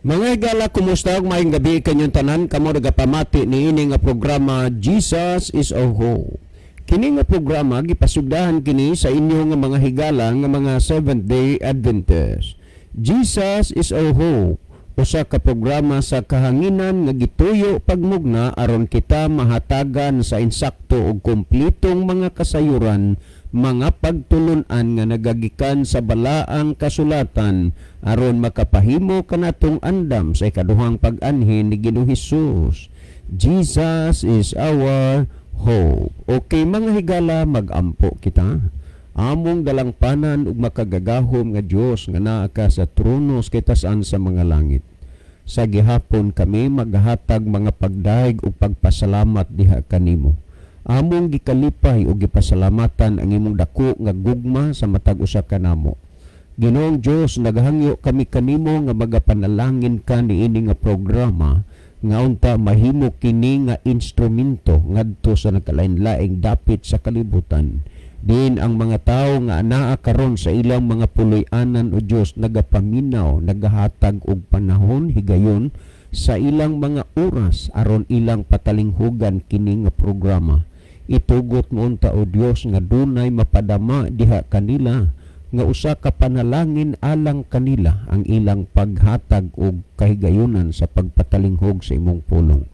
Mga higala, kumusta ug maayong gabi kanyong tanan kamo nagapamati niini nga programa, Jesus is Our Hope. Kini nga programa gipasugdahan kini sa inyo nga mga higala nga mga Seventh Day Adventist. Jesus is Our Hope, usa ka programa sa kahanginan nga gituyo pagmugna aron kita mahatagan sa insakto ug kumpletong mga kasayuran, mga pagtulun-an nga nagagikan sa balaang kasulatan aron makapahimo kanatong andam sa ikaduhang pag-anhi ni Ginoong Hesus. Jesus is our hope. Okay, mga higala, magampo kita. Among dalangpanan ug makagagahom nga Dios nga naa ka sa trono sa kitasan sa mga langit. Sa gihapon kami maghatag mga pagdayeg ug pagpasalamat diha kanimo. Among gikalipay ug gipasalamatan ang imong dako nga gugma sa matag usa kanamo. Ginoong Dios, naghangyo kami kanimo nga magapanalangin ka niini nga programa nga unta mahimo kini nga instrumento ngadto sa nagkalain-laing dapit sa kalibutan. Diin ang mga tawo nga anaa karon sa ilang mga puloy-anan, o Dios, nagapaminaw, nagahatag og panahon, higayon sa ilang mga oras aron ilang patalinghugan kini nga programa. Itugot mo unta, o Dios, nga dunay mapadama diha kanila nga usa ka panalangin alang kanila ang ilang paghatag og kahigayunan sa pagpatalinghog sa imong pulong.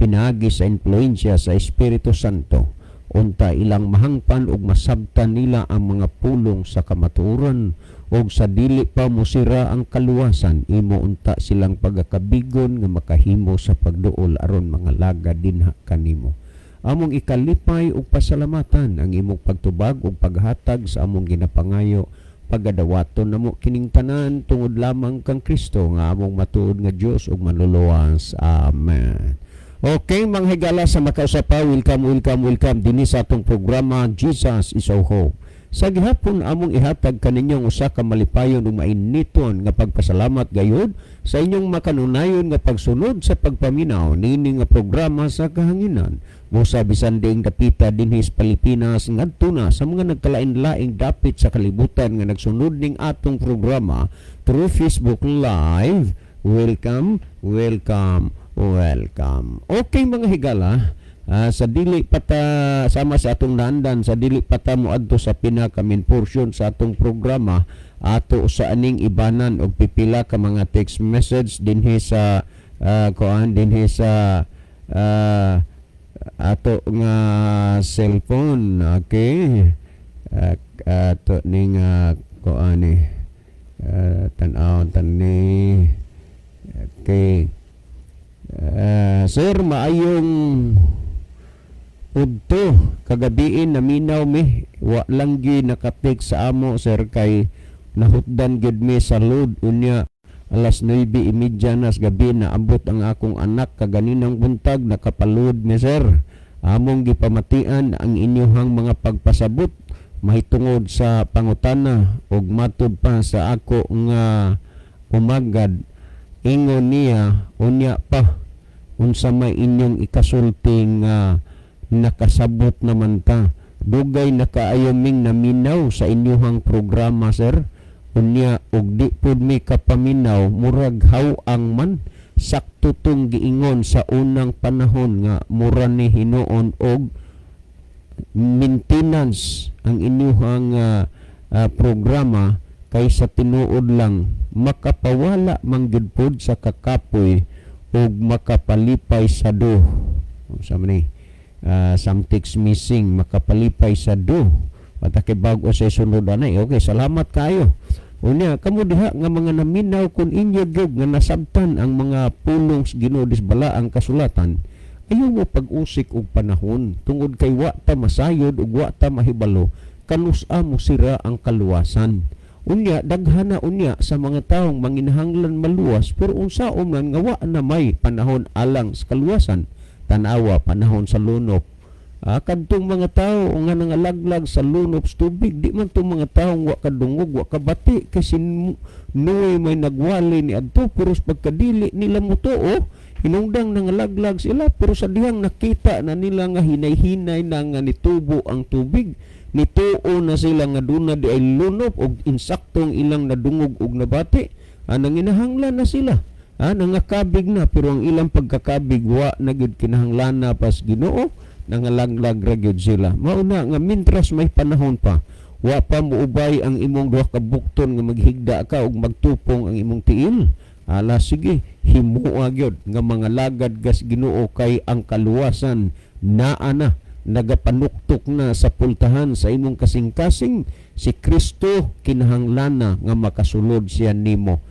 Pinaagi sa impluwensya sa Espiritu Santo, unta ilang mahangpan ug masabtan nila ang mga pulong sa kamatuoran ug sa dili pa mosira ang kaluwasan, imo unta silang pagakabigon nga makahimo sa pagduol aron mga laga dinha kanimo. Among ikalipay ug pasalamatan ang imong pagtubag ug paghatag sa among ginapangayo. Pagadawaton namo kining tanan tungod lamang kang Kristo nga among matuod nga Dios ug manluluwas. Amen. Okay, mga higala, sa makausa pa, welcome, welcome, welcome dinhi sa atong programa, Jesus is Our Hope. Sa gihapon among ihatag kaninyong usa ka malipayon ug mainiton nga pagpasalamat gayud sa inyong makanunayon nga pagsunod sa pagpaminaw niini nga programa sa kahanginan. Busa bisan diing dapita dinhi sa Pilipinas ngadto na sa mga nagkalain-laing dapit sa kalibutan nga nagsunod ning atong programa through Facebook Live. Welcome, welcome, welcome. Okay, mga higala, sa dili pata sama sa atong naandan, sa dili pata mo adto sa pinaka main portion sa atong programa, ato sa aning ibanan og pipila ka mga text message dinhi sa kuan, dinhi sa ato nga cellphone. Okay, ato ning kuan ni tan-awon tan ni. Okay. Sir, maayong udto. Kagabiin naminaw mi. Wa lang gyud nakatik sa amo, sir, kay nahutdan gyud mi sa load. Unya alas 9:30 na sa gabi naabot ang akong anak. Kaganinang buntag nakapaload mi, sir. Among gipamatian ang inyuhang mga pagpasabot mahitungod sa pangutana ug matud pa sa ako nga umagad, ingon niya, unya pa unsa may inyong ikasulti nga nakasabot naman ta. Dugay na kaayo ming naminaw sa inyuhang programa, sir. Unya og di pud mi kapaminaw, murag haw-ang man. Sakto tong giingon sa unang panahon nga mura ni hinuon og maintenance ang inyuhang programa kay sa tinuod lang makapawala man gyud pod sa kakapoy ug makapalipay sa do. Unsa man ni? Something's missing, makapalipay sa do. Patake bago sa sunod anay. Okay, salamat kayo. Unya, kamo diha nga mga naminaw, kung inyo gyud nga nasabtan ang mga pulong sa Ginoo dis balaang kasulatan, ayaw mo pag-usik og panahon tungod kay wa ta masayod ug wa ta mahibalo kanus-a mo sira ang kaluwasan. Unya daghana unya sa mga taong manginahanglan maluwas, pero unsaon man nga wa na may panahon alang sa kaluwasan. Tanawa panahon sa lunop. Kadtong mga tao nga nangalaglag sa lunop sa tubig, di man tong mga taong wa kadungog, wa kabati kay Noe may nagwali ni adto, pero sa pagkadili nila motuo, hinungdang nangalaglag sila, pero sa dihang nakita na nila nga hinay-hinay na nga nitubo ang tubig, nituo na sila nga duna di ay lunop og insaktong ilang nadungog og nabati, nanginahanglan na sila. Nangakabig na, pero ang ilang pagkakabig wa na gyud kinahanglana pas Ginoo, nangalaglag ra gyud sila. Mao na nga mintras may panahon pa, wa pa muubay ang imong duha ka bukton nga maghigda ka ug magtupong ang imong tiil. Ala sige, himua gyud nga mga lagad gas Ginoo, kay ang kaluwasan naa na, nagapanuktok na sa pultahan sa imong kasing-kasing. Si Kristo kinahanglana nga makasulod siya nimo.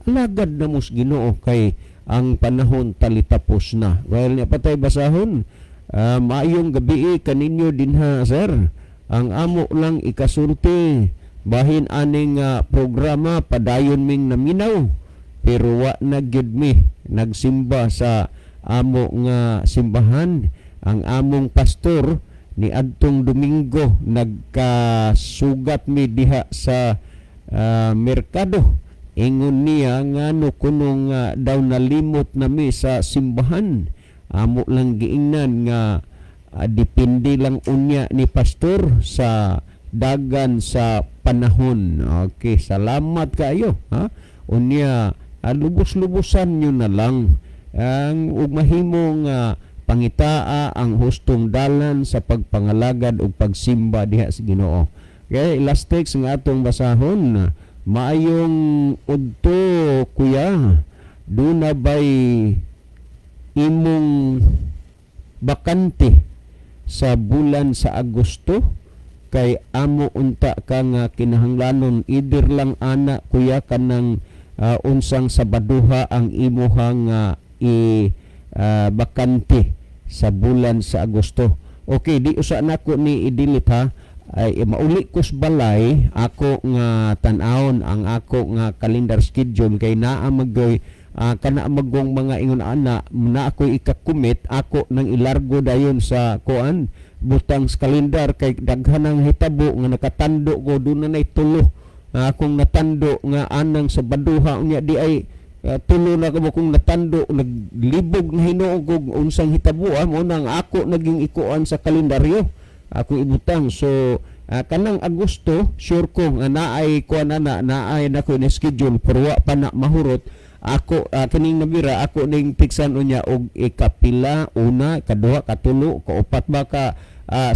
Alagad na mos Ginoo kay ang panahon talitapos na. Well, nya patay basahon. Maayong gabi kaninyo dinha, sir. Ang amo lang ikasulti, bahin aning programa padayon ming naminaw, pero wa na gyud mi nagsimba sa amo nga simbahan. Ang among pastor ni adtong Domingo nagkasugat mi diha sa merkado. Ingon niya ngano kuno nga daw nalimot nami sa simbahan. Amo lang giingnan nga depende lang unya ni pastor sa dagan sa panahon. Okay, salamat kayo, ha. Unya lubos-lubosan nyo na lang ang ug mahimo nga pangitaa ang hustong dalan sa pagpangalagad ug pagsimba diha sa Ginoo. Okay, last text nga atong basahon. Maayong udto, kuya. Duna bay imong bakante sa bulan sa Agosto kay amo unta ka nga kinahanglanon? Either lang ana, kuya, kanang unsang Sabaduha ang imuhang i bakante sa bulan sa Agosto. Okay, di usa nako ni i-delete, ha. Ay mauli ko sa balay, ako nga tan-awon ang ako nga calendar schedule kay naa maggoy kana magong mga ingon ana na ako ika-commit, ako nang ilargo dayon sa kuan, butang sa kalendar, kay daghan ang hitabo nga nakatando ko. Doon na nay tulo akong natando nga anang sa baduha. Unya di ay tulo na kamo kong natando, naglibog na hinuon kog unsang hitabo. Mo nang ako naging ikuan sa kalendaryo akong ibutang. So kanang Agosto, sure ko nga naay kuan na, naay nako ni schedule, pero wa pa na mahurot ako. Kining nabira ako ning piksan unya og ikapila, una, kaduha, katulo, kaupat ba ka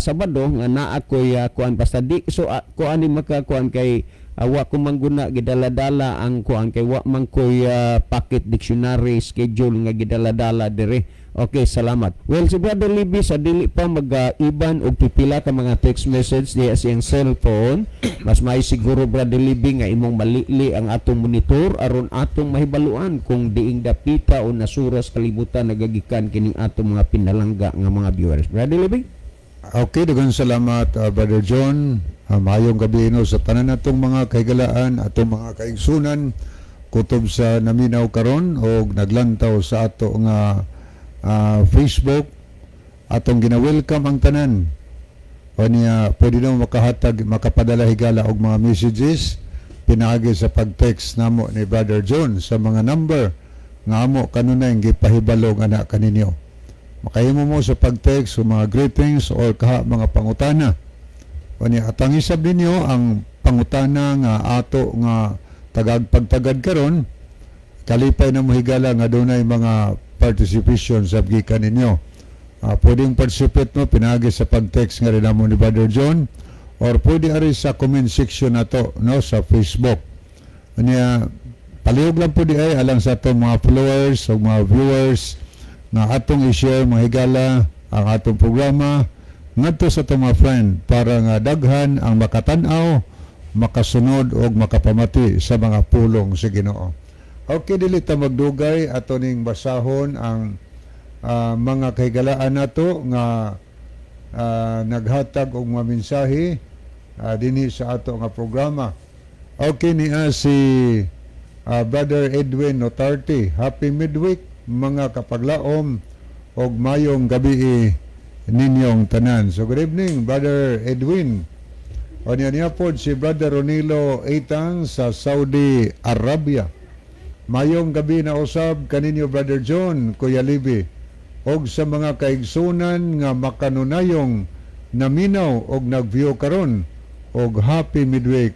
Sabado nga naa koy kuan. Basta di so kuan ni makakuan kay wa ko mangguna gidala-dala ang kuan kay wa man koy pocket dictionary schedule nga gidala-dala dire. Okay, salamat. Well, si Brother Libby, sa dili pa mag-iban og pipila ka mga text message diya sa iyang cellphone, mas may siguro, Brother Libby, nga imong malili ang atong monitor aron atong mahibaluan kung diing dapita o nasuras kalibutan nagagikan kining atong mga pinalangga nga mga viewers. Brother Libby? Okay, daghang salamat, Brother John. Maayong gabi no sa tanan natong mga kahigalaan, atong mga kaigsunan kutob sa naminaw karon og naglantaw sa ato nga Facebook. Atong gina-welcome ang tanan. O niya, pwede na makahatag, makapadala, higala og mga messages pinaagi sa pag-text namo ni Brother John sa mga number nga amo kanunay gipahibalo ana kaninyo. Makahimo mo sa pag-text o mga greetings or kaha mga pangutana. O niya, atang isab ninyo ang pangutana nga ato nga tagag pagtagad karon, kalipay na mohigala nga dunay mga participation sa gikan ninyo. Pwedeng participate mo pinaagi sa pag-text nga rin namo ni Brother John or pwede ari sa comment section nato no sa Facebook. Unya, palihog lang po di ay alang sa atong mga followers o mga viewers nga atong i-share, mga higala, ang atong programa ngadto sa atong mga friend para nga daghan ang makatan-aw, makasunod og makapamati sa mga pulong sa Ginoo. Okay, dili ta magdugay, ato ning basahon ang mga kahigalaan nato nga naghatag og mga mensahe dinhi sa ato nga programa. Okay, niya si Brother Edwin Notarte. Happy midweek, mga kapaglaom, og mayong gabi ninyong tanan. So good evening, Brother Edwin. O niya niya po si Brother Ronilo Eitan sa Saudi Arabia. Mayong gabi na usab kaninyo, Brother John, Kuya Libi, og sa mga kaigsunan nga makanunayong naminaw og nag-view karon, og happy midweek.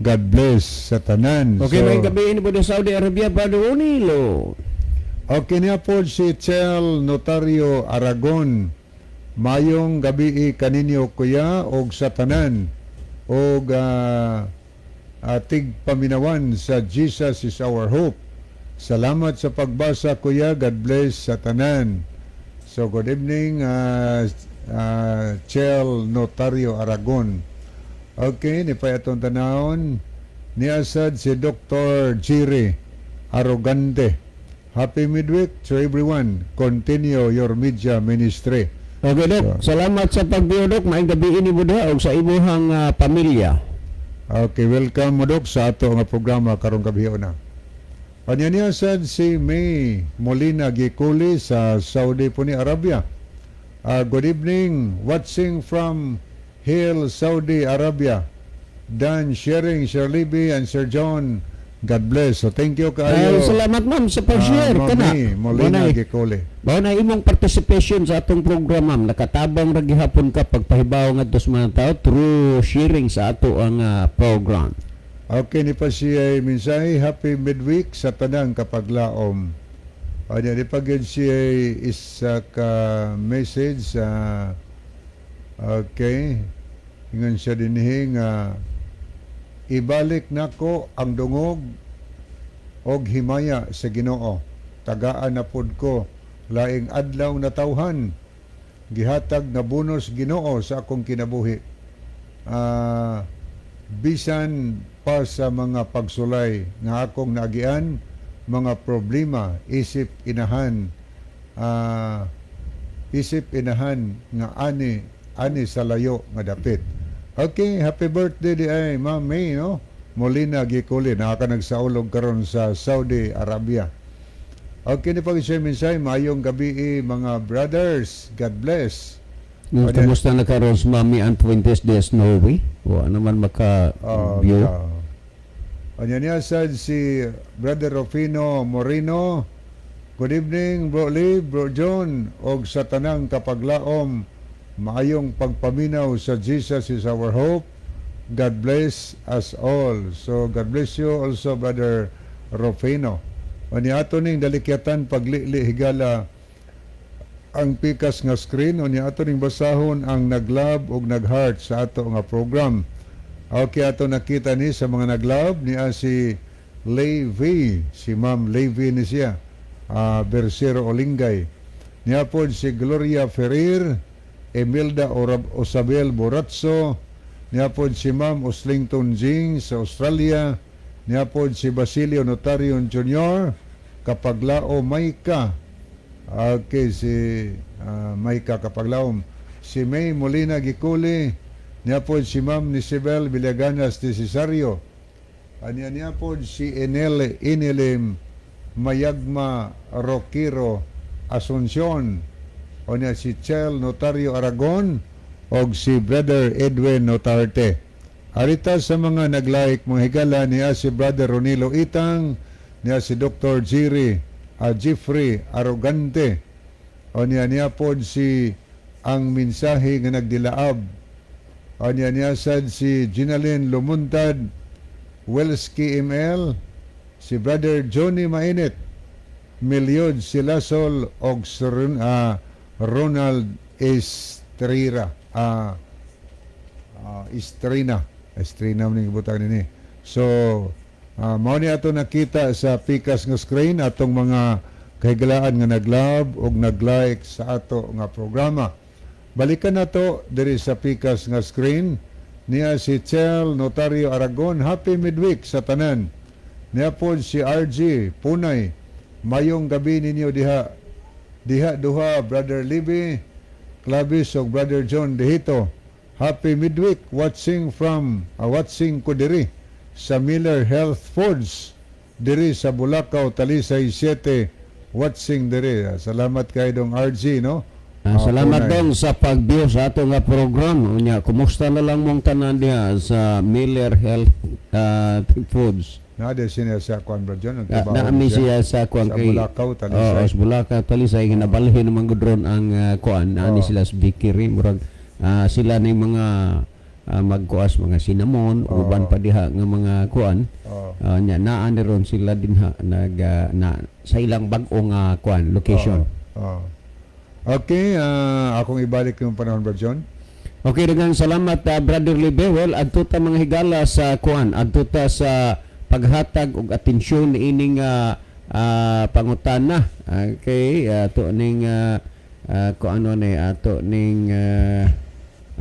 God bless sa tanan. Okay, So, may gabi ni sa Saudi Arabia, Brother Ronilo. Okay niya po si Chel Notario Aragon. Mayong gabi kaninyo, kuya, og sa tanan og tigpaminawan sa Jesus Is Our Hope. Salamat sa pagbasa, kuya. God bless sa tanan. So good evening, Chel Notario Aragon. Okay, ni pa atong tanawon ni asad si Dr. Jiri Arrogante. Happy midweek to everyone. Continue your media ministry. Okay, Dok. Salamat sa pag-view, Dok. Maayong gabi ini mo diha og sa imuhang pamilya. Okay, welcome mo, Dok, sa ato nga programa karong gabi na. Anya niya sad si May Molina Gikuli sa Saudi po ni Arabia. Good evening, watching from Hail, Saudi Arabia. Dan sharing, Sir Libby and Sir John. God bless. So thank you kaayo. Ay, salamat, ma'am, sa pag-share Ma'am kana. May Molina Mao Gikuli. Mao na imong participation sa atong programa, ma'am. Nakatabang ra gihapon ka pagpahibaw ngadto sa mga tao through sharing sa ato ang program. Okay, ni pa siya mensahe, happy midweek sa tanang kapaglaom. Anya ni pa gyud siya isa ka message sa, okay, ingon siya dinhi nga ibalik nako ang dungog og himaya sa Ginoo. Tagaan na pud ko laing adlaw na tawhan. Gihatag na bonus Ginoo sa akong kinabuhi. Bisan pa sa mga pagsulay nga akong naagian, mga problema, isip inahan nga ani ani sa layo nga dapit. Okay, happy birthday di ay Ma'am May, no? Molina Gikuli, naka nagsaulog karon sa Saudi Arabia. Okay ni pag mensahe, maayong gabi mga brothers. God bless. Yung Pwede. Kamusta na karon si Mami Ann Fuentes de Snowy? Wa naman maka view. Anya niya sad si Brother Rufino Moreno. Good evening, Bro Lee, Bro John, og sa tanang kapaglaom, maayong pagpaminaw sa Jesus Is Our Hope. God bless us all. So God bless you also, Brother Rufino. Unya ato ning dalikyatan paglili, higala, ang pikas nga screen. Unya ato ning basahon ang nag-love ug nag-heart sa ato nga program. Okay, ato nakita ni sa mga nag-love niya si Levi, si Ma'am Levi ni siya. Bersero Olingay. Niya po si Gloria Ferrer, Emilda Orab Osabel Boratso, niya po si Ma'am Oslington Jing sa Australia, niya po si Basilio Notarion Jr., Kapaglao Maika. Okay, si Maika Kapaglaom. Si May Molina Gikuli, niya po si Ma'am Nisibel Villaganas de Cesario. Anya niya po si Enel Inilim Mayagma Roquiro Asuncion. O niya si Chel Notario Aragon og si Brother Edwin Notarte. Arita sa mga nag-like, mga higala, niya si Brother Ronilo Itang, niya si Dr. Jiri Jeffrey Arrogante. O niya niya po si ang mensahe nga nagdilaab. O niya niya sad si Ginalyn Lumuntad, Welski ML, si Brother Johnny Mainit, Milyod Silasol og si Ronald Estrira. Estrina. Estrina mo ning butang nini. So, mao ni ato nakita sa pikas nga screen atong mga kahigalaan nga nag-love og nag-like sa ato nga programa. Balikan nato diri sa pikas nga screen niya si Chel Notario Aragon, happy midweek sa tanan. Niya po si RG Punay, mayong gabi ninyo diha. Diha duha, Brother Libby Clavis ug Brother John Dehito. Happy midweek, watching ko diri sa Miller Health Foods diri sa Bulacau, Talisay 7, watching diri. Salamat kay dong RG, no? Salamat Punay. Dong sa pag-view sa ato nga program. Unya, kumusta na lang mong tanan diha sa Miller Health Foods? Na de siya sa kuan, Brother John. Ah, naami siya sa kuan sa kay Bulacau, Talisay. Oo, sa Bulacau, Talisay, ginabalhin naman gud ron ang kuan ani sila sa bakery, murag sila ni mga Magkuas mga cinnamon, uban pa diha nga mga kuan. Nya naa ni ron sila dinha nag na sa ilang bag-o nga kuan location. Oo. Okay, akong ibalik yung panahon, Brother John. Okay, daghang salamat, Brother Libe. Well, adto ta, mga higala, sa kuan, adto ta sa paghatag og atensyon niining pangutana. Okay, ato ning kuan ano ni ato ning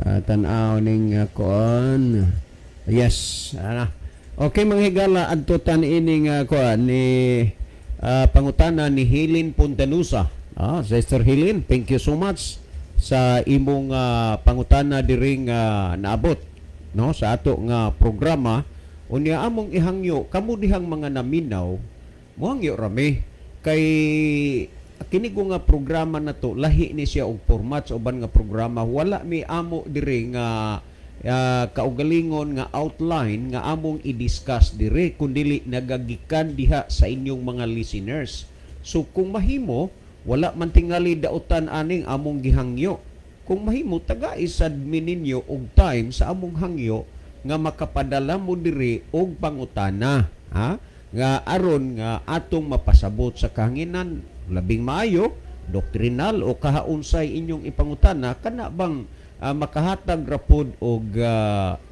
tan-aw ning kuan. Yes, ana. Okay, mga higala, adto ta niining kuan ni pangutana ni Helen Pontanusa. Sister Helen, thank you so much sa imong pangutana diring naabot, no, sa ato nga programa. Unya among ihangyo kamo dihang mga naminaw, mohangyo rami kay kini ko nga programa na to, lahi ni siya og format sa uban nga programa. Wala mi amo diri nga kaugalingon nga outline nga among i-discuss diri, kundili nagagikan diha sa inyong mga listeners. So kung mahimo, wala man tingali dautan aning among gihangyo, kung mahimo tagai sad mi ninyo og time sa among hangyo nga makapadala mo diri og pangutana, ha, nga aron nga atong mapasabot sa kahanginan. Labing maayo doktrinal o kahaunsay inyong ipangutana, kana bang makahatag rapod og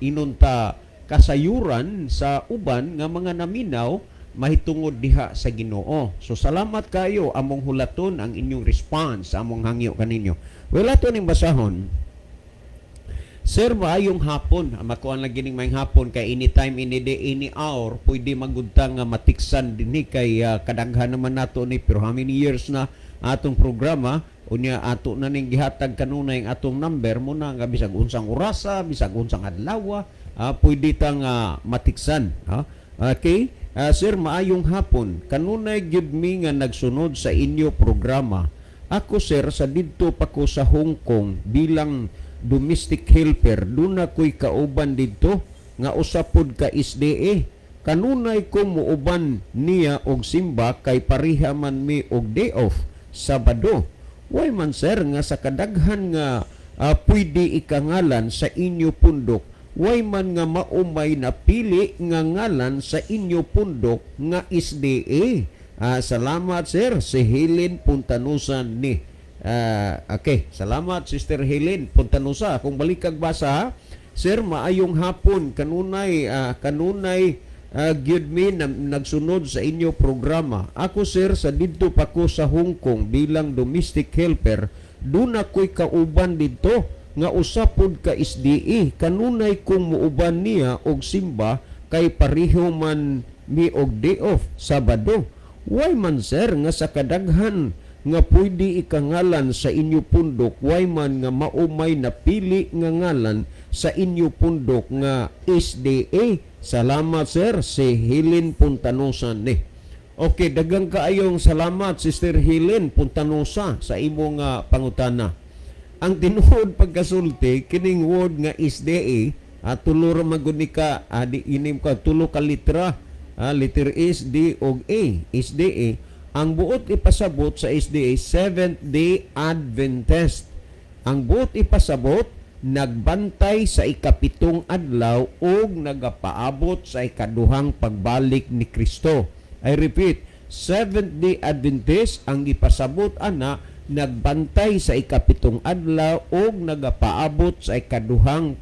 inunta kasayuran sa uban nga mga naminaw mahitungod diha sa Ginoo. So salamat kayo, among hulaton ang inyong response sa among hangyo kaninyo. Well, ato ning basahon. Sir, maayong hapon. Makuan lagi ning maayong hapon kay anytime, any day, any hour, pwede magudta nga matiksan dinhi kay kadaghan naman nato ni, pero how many years na atong programa. Unya ato na ning gihatag kanunay ang atong number mo na nga bisag unsang orasa, bisag unsang adlaw, pwede tang matiksan. Ha? Okay? Sir, maayong hapon. Kanunay gyud mi nga nagsunod sa inyo programa. Ako, sir, sa didto pa ko sa Hong Kong bilang domestic helper, duna ko'y kauban didto nga usa pod ka SDA. Kanunay ko muuban niya og simba kay pareha man mi og day off, Sabado. Way man, sir, nga sa kadaghan nga pwede ikangalan sa inyo pundok, way man nga maumay napili nga ngalan sa inyo pundok nga SDA? Salamat, sir, si Helen Puntanusan ni. Okay, salamat, Sister Helen Puntanusa. Kung balikag basa ha? Sir, maayong hapon. Kanunay gyud mi nagsunod sa inyo programa. Ako, sir, sa didto pa ko sa Hong Kong bilang domestic helper, duna ko'y kauban didto nga usa pod ka SDA. Kanunay kong muuban niya og simba kay pareho man mi og day off, Sabado. Way man, sir, nga sa kadaghan nga pwede ikangalan sa inyo pundok, way man nga maumay napili nga ngalan sa inyo pundok nga SDA? Salamat, sir, si Helen Puntanusan ni. Okay, daghang kaayong salamat, Sister Helen Puntanusa, sa imong pangutana. Ang tinuod pagkasulti kining word nga SDA, tulo ra man gud ni ka di inim ka tulo ka litra, letter S, D og A. SDA, ang buot ipasabot sa SDA, Seventh Day Adventist. Ang buot ipasabot, nagbantay sa ikapitong adlaw ug nagapaabot sa ikaduhang pagbalik ni Kristo. I repeat, Seventh Day Adventist, ang ipasabot ana, nagbantay sa ikapitong adlaw ug nagapaabot sa ikaduhang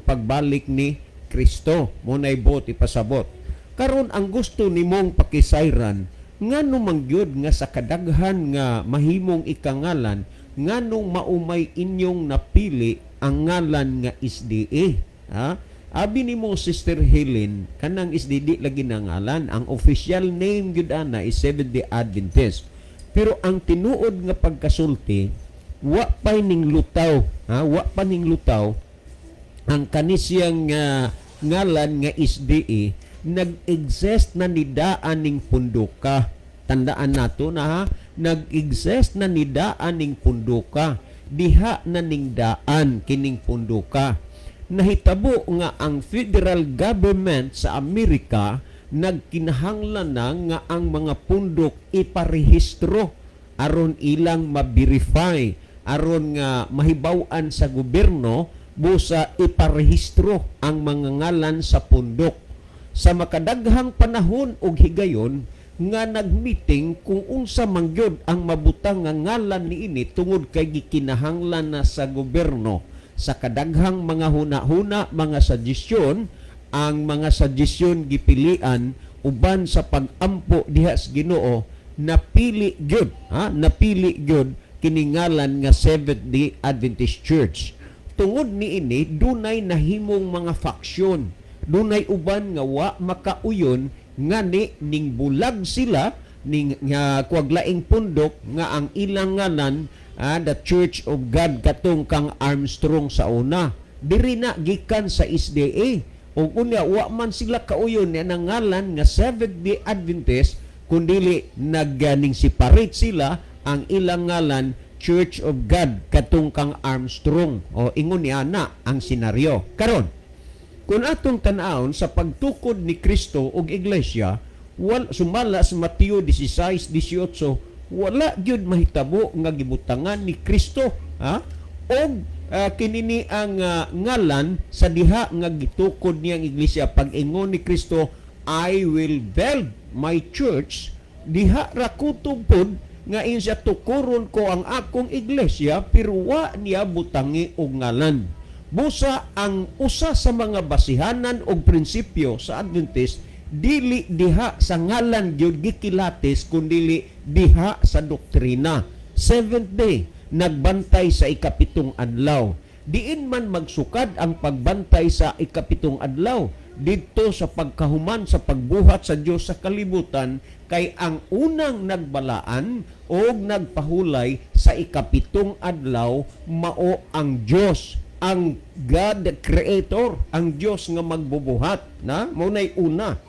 pagbalik ni Kristo. Mao nay buot ipasabot. Karon ang gusto nimong pakisayran, ngano man gyud nga sa kadaghan nga mahimong ikangalan, nganong maumay inyong napili ang ngalan nga SDA? Ha? Abi nimo, Sister Helen, kanang SDA lagi na ngalan. Ang official name gyud ana is Seventh Day Adventist. Pero ang tinuod nga pagkasulti, wa pa ning lutaw, ha? Wa pa ning lutaw ang kanisiyang ngalan nga SDA. Nag-exist na nidaan ning punduka. Tandaan nato na ha, nag-exist na nidaan ning punduka. Diha na ning daan kining punduka. Nahitabo nga ang federal government sa Amerika nagkinahanglan na nga ang mga pundok iparehistro aron ilang ma-verify. Aron nga mahibaw-an sa gobyerno, busa iparehistro ang mga ngalan sa pundok. Sa makadaghang panahon og higayon nga nagmeeting kung unsa man gyud ang mabutang nga ngalan niini tungod kay gikinahanglan na sa gobyerno. Sa kadaghang mga huna-huna, mga suggestion, ang mga suggestion gipilian uban sa pag-ampo diha sa Ginoo, napili gyud, ha, napili gyud kini ngalan nga Seventh Day Adventist Church. Tungod niini, dunay nahimong mga faksyon. Dunay uban nga wa makauyon, ngani ning bulag sila ning nga kuwag laing pundok nga ang ilang ngalan The Church of God katong kang Armstrong sa una. Diri na gikan sa SDA. Ug unya wa man sila kauyon nga ngalan nga Seventh Day Adventist, kundili nagganing separate sila, ang ilang ngalan Church of God katong kang Armstrong. O ingon niya na ang senaryo. Karon, kung atong tan-awon sa pagtukod ni Kristo og iglesia, wal sumala sa Mateo 16:18, wala gyud mahitabo nga gibutangan ni Kristo, ha, og kinini ang ngalan sa diha nga gitukod niyang iglesia. Pag-ingon ni Kristo, "I will build my church," diha ra kutob pod nga ingon siya, "Tukuron ko ang akong iglesia," pero wa niya butangi og ngalan. Busa ang usa sa mga basihanan og prinsipyo sa Adventist, dili diha sa ngalan gyud gikilatis, kundili diha sa doktrina. Seventh day, nagbantay sa ikapitong adlaw. Diin man magsukad ang pagbantay sa ikapitong adlaw? Didto sa pagkahuman sa pagbuhat sa Dios sa kalibutan, kay ang unang nagbalaan o nagpahulay sa ikapitong adlaw mao ang Dios, ang God the Creator, ang Dios nga magbubuhat na mao nay una.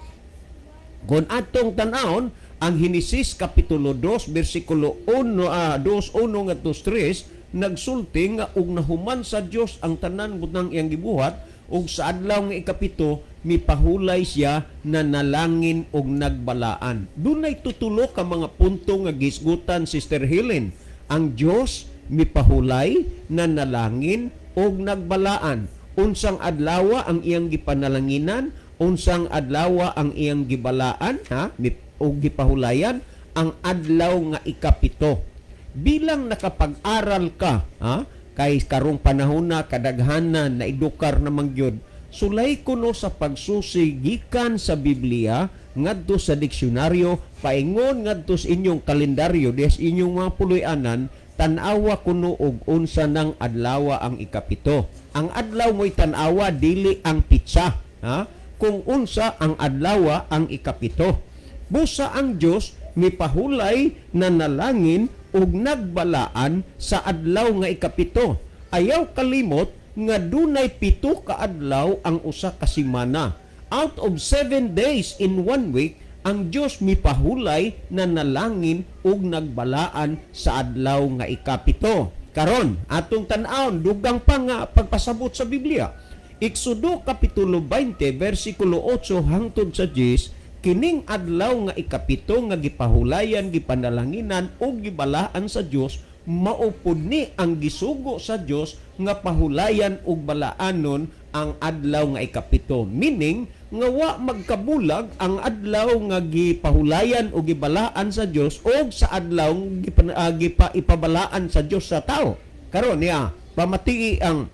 Kung atong tan-awon ang Henesis kapitulo 2 bersikulo 1, 2:1 ngadto 3, nagsulti nga ug nahuman sa Dios ang tanan butang iyang gibuhat, ug sa adlaw nga ikapito mipahulay siya na nalangin og nagbalaan. Dunay tutulo ka mga punto nga gisgutan, Sister Helen. Ang Dios mipahulay na nalangin og nagbalaan. Unsang adlaw ang iyang gipanalanginan? Unsang adlaw ang iyang gibalaan, ha, og gipahulayan? Ang adlaw nga ikapito. Bilang nakapag-aral ka, ha, kay karong panahon na kadaghanan na edukar naman gyud, sulay kuno sa pagsusi gikan sa Biblia ngadto sa diksyonaryo, paingon ngadto sa inyong kalendaryo des inyong mga puloy-anan, tan-awa kuno og unsa nang adlaw ang ikapito. Ang adlaw mo'y tan-awa, dili ang pitsa, ha, kung unsa ang adlaw ang ikapito. Busa ang Dios mipahulay na nalangin ug nagbalaan sa adlaw nga ikapito. Ayaw kalimot nga dunay 7 ka adlaw ang usa ka semana. Out of 7 days in one week, ang Dios mipahulay na nalangin ug nagbalaan sa adlaw nga ikapito. Karon, atong tan-awon dugang pa nga pagpasabot sa Biblia. Exodo kapitulo 20 versikulo 8 hangtod sa 10, kining adlaw nga ikapito nga gipahulayan, gipanalanginan ug gibalaan sa Dios, mao pud ni ang gisugo sa Dios nga pahulayan ug balaanon ang adlaw nga ikapito. Meaning nga wa magkabulag ang adlaw nga gipahulayan o gibalaan sa Dios og sa adlaw gipa ipabalaan sa Dios sa tao. Karon niya, pamatii ang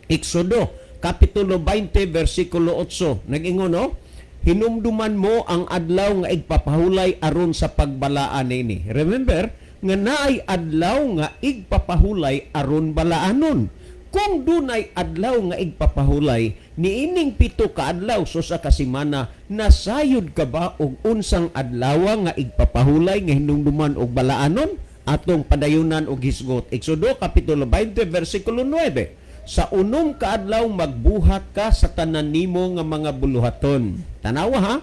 Exodo kapitulo 20 versikulo 8. Nag-ingon, no? "Hinumduman mo ang adlaw nga igpapahulay aron sa pagbalaan ini." Remember nga naay adlaw nga igpapahulay aron balaanon. Kung dunay adlaw nga igpapahulay, niining 7 ka adlaw so sa kasimana, nasayod ka ba og unsang adlaw nga igpapahulay nga hinumduman og balaanon? Atong padayunan og hisgot. Exodo kapitulo 20 versikulo 9. "Sa 6 ka adlaw magbuhat ka sa tanan nimo nga mga buluhaton." Tanawa ha,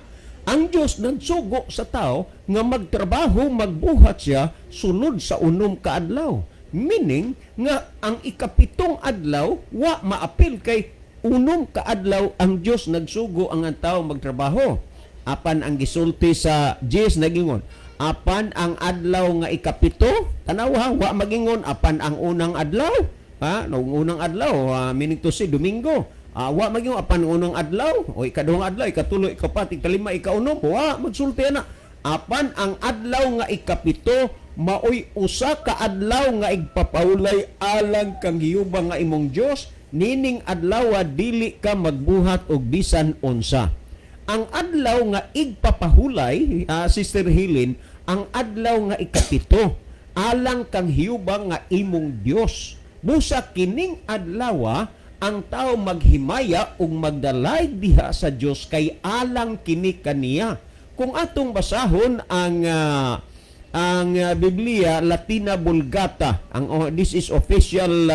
ang Dios nagsugo sa tao nga magtrabaho, magbuhat siya sulod sa 6 ka adlaw. Meaning nga ang ikapitong adlaw wa maapil kay 6 ka adlaw ang Dios nagsugo ang tao magtrabaho. Apan ang gisulti sa Diyos, nagingon, Apan ang adlaw nga 7, tanaw ha, wa magingon apan ang unang adlaw. Ha, no, unang adlaw, meaning to say Domingo. Wa magingon apan ang unang adlaw o ikaduhang adlaw, ikatulo, ikapat, ikalima, ikaunom, wa magsulti ana. Apan ang adlaw nga 7 maoy usa ka adlaw nga igpapahulay alang kang Jehova nga imong Dios. Nining adlaw dili ka magbuhat og bisan unsa. Ang adlaw nga igpapahulay, Sister Helen, ang adlaw nga 7 alang kang Jehova nga imong Dios. Busa kining adlaw ang tao maghimaya ug magdalayg diha sa Dios kay alang kini kaniya. Kung atong basahon ang Biblia Latina Vulgata, ang oh, this is official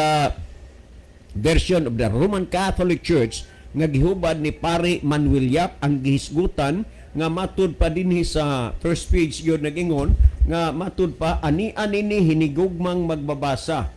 version of the Roman Catholic Church nga gihubad ni Pare Manuel Yap, ang gihisgutan nga matud pa dinhi sa first page yun, nagingon nga matud pa ani ani ni hinigugmang magbabasa,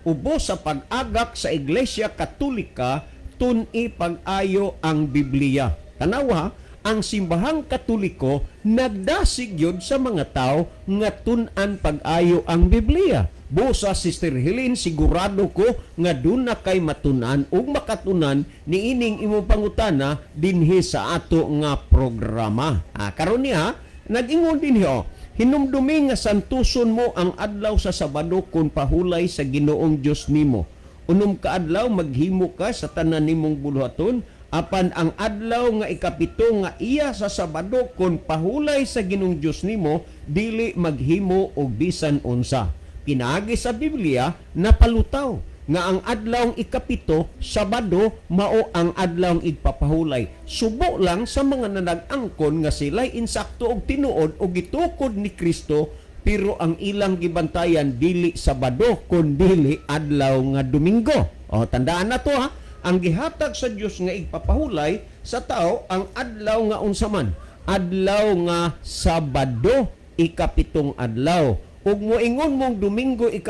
ubos sa pag-agak sa Iglesia Katolika, tun-i pag-ayo ang Biblia. Tanawa, ang Simbahang Katoliko nagdasig yun sa mga tao nga tun-an pag-ayo ang Biblia. Busa, Sister Helen, sigurado ko nga duna kay matunan ug makatunan niining imong pangutana dinhi sa ato nga programa. Karon niya, nag-ingon dinhi oh, "Hinumdumi nga santuson mo ang adlaw sa Sabado kun pahulay sa Ginoong Dios nimo. 6 ka adlaw maghimo ka sa tanan nimong buluhaton, apan ang adlaw nga 7 nga iya sa Sabado kun pahulay sa Ginoong Dios nimo, dili maghimo og bisan unsa." Pinaagi sa Biblia napalutaw nga ang adlaw 7, Sabado, mao ang adlaw igpapahulay. Subo lang sa mga nanag-angkon nga sila'y insakto og tinuod og gitukod ni Kristo, pero ang ilang gibantayan dili Sabado kun dili adlaw nga Domingo. O tandaan na to ha, ang gihatag sa Dios nga igpapahulay sa tao ang adlaw nga unsa man, adlaw nga Sabado, 7th adlaw. Ug moingon mong Domingo 7,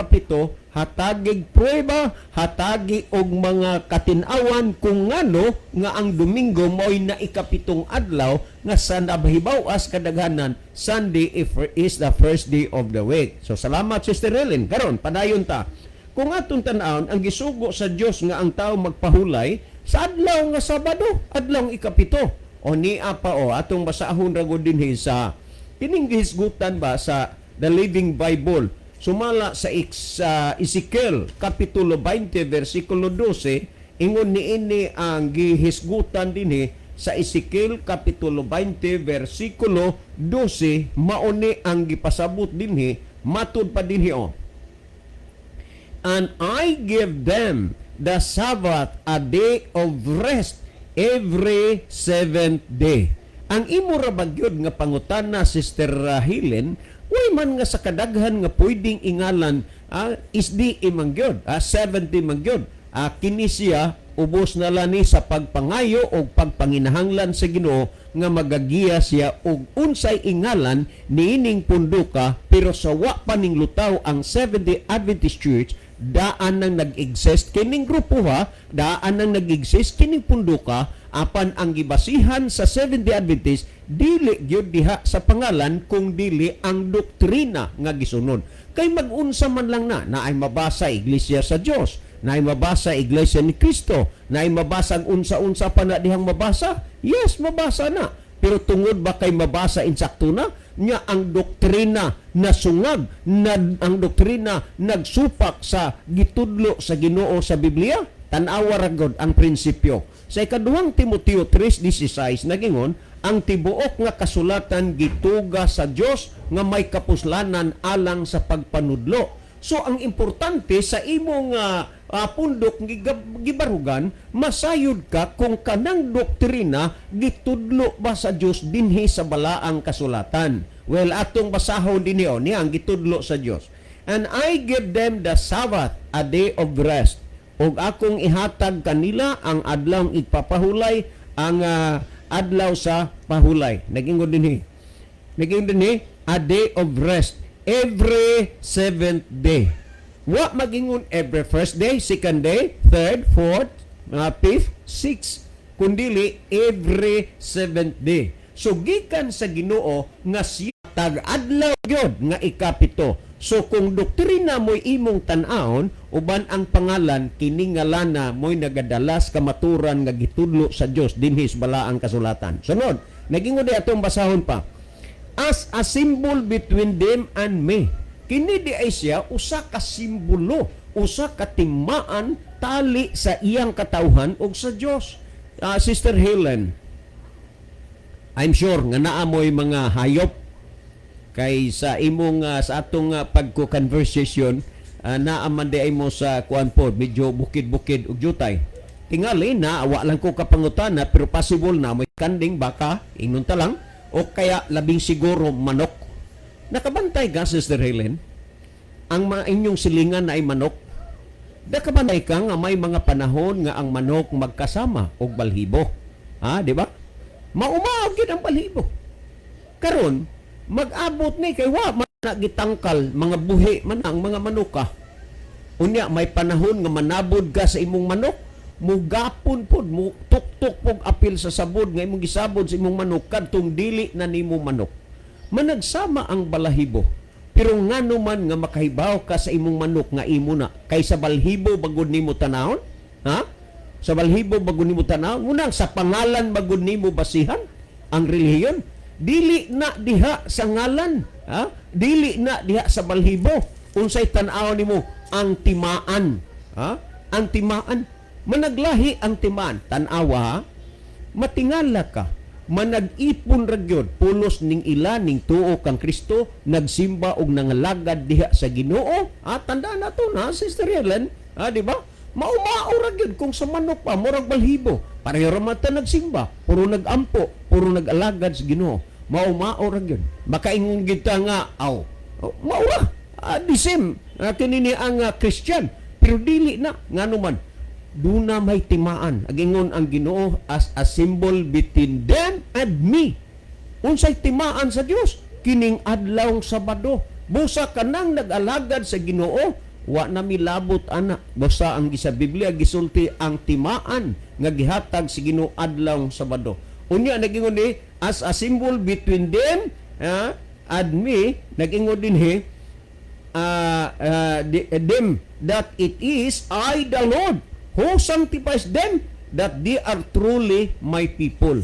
hatagig pruweba, hatagi og mga katin-awan kung ngano nga ang Domingo mo'y na 7th adlaw nga sa nabahibaw-as kadaghanan, Sunday is the first day of the week. So salamat, Sister Helen. Karon padayon ta. Kung atong tan-awon ang gisugo sa Dios nga ang tao magpahulay sa adlaw nga Sabado, adlaw 7. O niya pa o atong basahon ra gud dinhi sa kining gihisgutan ba sa The Living Bible. Sumala sa Ezekiel Kapitulo 20 versikulo 12, ingon niini ang gihisgutan dinhi sa Ezekiel Kapitulo 20 versikulo 12, mauni ang gipasabot dinhi, matud pa dinhi oh. "And I give them the Sabbath, a day of rest every seventh day." Ang imo ra ba gyud nga pangutana, Sister Helen, way man nga sa kadaghan nga pwedeng ingalan SDA man gyud, 70 man gyud. Kini siya ubos na lang ni sa pagpangayo o pagpanginahanglan sa Ginoo nga magagiya siya og unsay ingalan niining punduka, pero sa wa pa ning lutaw ang Seventh-day Adventist Church, daan nang nag-exist kining grupo ha, daan nang nag-exist kining punduka. Apan ang gibasihan sa Seventh-day Adventist dili gyud diha sa pangalan kung dili ang doktrina nga gisunod, kay mag-unsa man lang na naay mabasa Iglesia sa Dios, naay mabasa Iglesia ni Cristo, naay mabasa ang unsa-unsa pa na dihang mabasa. Yes, mabasa na, pero tungod ba kay mabasa insakto na nya ang doktrina nasungag na ang doktrina nagsupak sa gitudlo sa Ginoo sa Biblia? Tan-awa ra gud ang prinsipyo sa Ikaduhang Timoteo 3:16, nagingon ang tibuok nga kasulatan gituga sa Dios nga may kapuslanan alang sa pagpanudlo. So ang importante sa imong pundok gibarugan, masayod ka kung kanang doktrina gitudlo ba sa Dios dinhi sa balaang kasulatan. Well, atong basahon dinhi oh, niya ang gitudlo sa Dios. "And I give them the Sabbath, a day of rest." Ug akong ihatag kanila ang adlaw igpapahulay, ang adlaw sa pahulay. Nagingon dinhi. Nagingon dinhi, "a day of rest every seventh day." Wa magingon every first day, second day, third, fourth, fifth, sixth, kundili every seventh day. So gikan sa Ginoo nga siya Matag adlaw gyud nga ikapito. So kung doktrina mo'y imong tan-awon uban ang pangalan, kini nga lana mo'y nagadalas kamaturan nga gitudlo sa Dios dinhi sa Balaang Kasulatan. Sunod, nagingon di, atong basahon pa. As a symbol between them and me. Kini di ay siya usa ka simbolo, usa ka timaan, tali sa iyang katawhan ug sa Dios. Sister Helen, I'm sure nga naa mo'y mga hayop kay sa imong sa atong pagko-conversation, naa man di ay mo sa kuan pod, medyo bukid-bukid ug jutay. Tingali na wa lang ko kapangutana, pero possible na may kanding, baka, ingnon ta lang, o kaya labing siguro manok. Nakabantay ka, Sister Helen, ang mga inyong silingan na ay manok? Nakabantay ka nga may mga panahon nga ang manok magkasama og balhibo? Ha, di ba? Maumaog gyud ang balhibo. Karon mag-abot ni kay wa man na gitangkal, mga buhi man ang mga manuka. Unya may panahon nga manabod ka sa imong manok, mugapon pod, mo tuktok pog apil sa sabod nga imong gisabod sa imong manok kadtong dili na nimo manok. Managsama ang balahibo. Pero ngano man nga makahibaw ka sa imong manok nga imo na kay sa balhibo bagod nimo tanawon? Ha? Sa balhibo bagod nimo tanawon? Unang sa pangalan bagod nimo basihan ang relihiyon. Dili na diha sa ngalan, ha? Dili na diha sa balhibo. Unsay tan-aw nimo? Ang timaan, ha? Ang timaan. Managlahi ang timaan. Tan-awa, ha? Matingala ka. Manag-ipon ra gyud pulos ning ila ning tuo kang Kristo, nagsimba og nangalagad diha sa Ginoo. Ah, tandaan nato na, Sister Helen, ah, di ba? Maumao ra gyud kung sa manok pa, murag balhibo. Pareho ra man ta nagsimba, puro nagampo, puro nag-alagad sa Ginoo. Maumao ra gyud. Makaingon gyud ta nga aw, oh, mao ra. Ah, the same kini ni ang Christian, pero dili na. Ngano man? Duna may timaan. Agingon ang Ginoo, "As a symbol between them and me." Unsay timaan sa Dios? Kining adlawng Sabado. Busa kanang nag-alagad sa Ginoo, wa na milabot ana. Basta ang sa Biblia gisulti ang timaan nga gihatag sa Ginoo adlawng Sabado. Unya nagingon ni, "As a symbol between them and me," nagingon dinhi, them, that it is I the Lord who sanctifies them, that they are truly my people.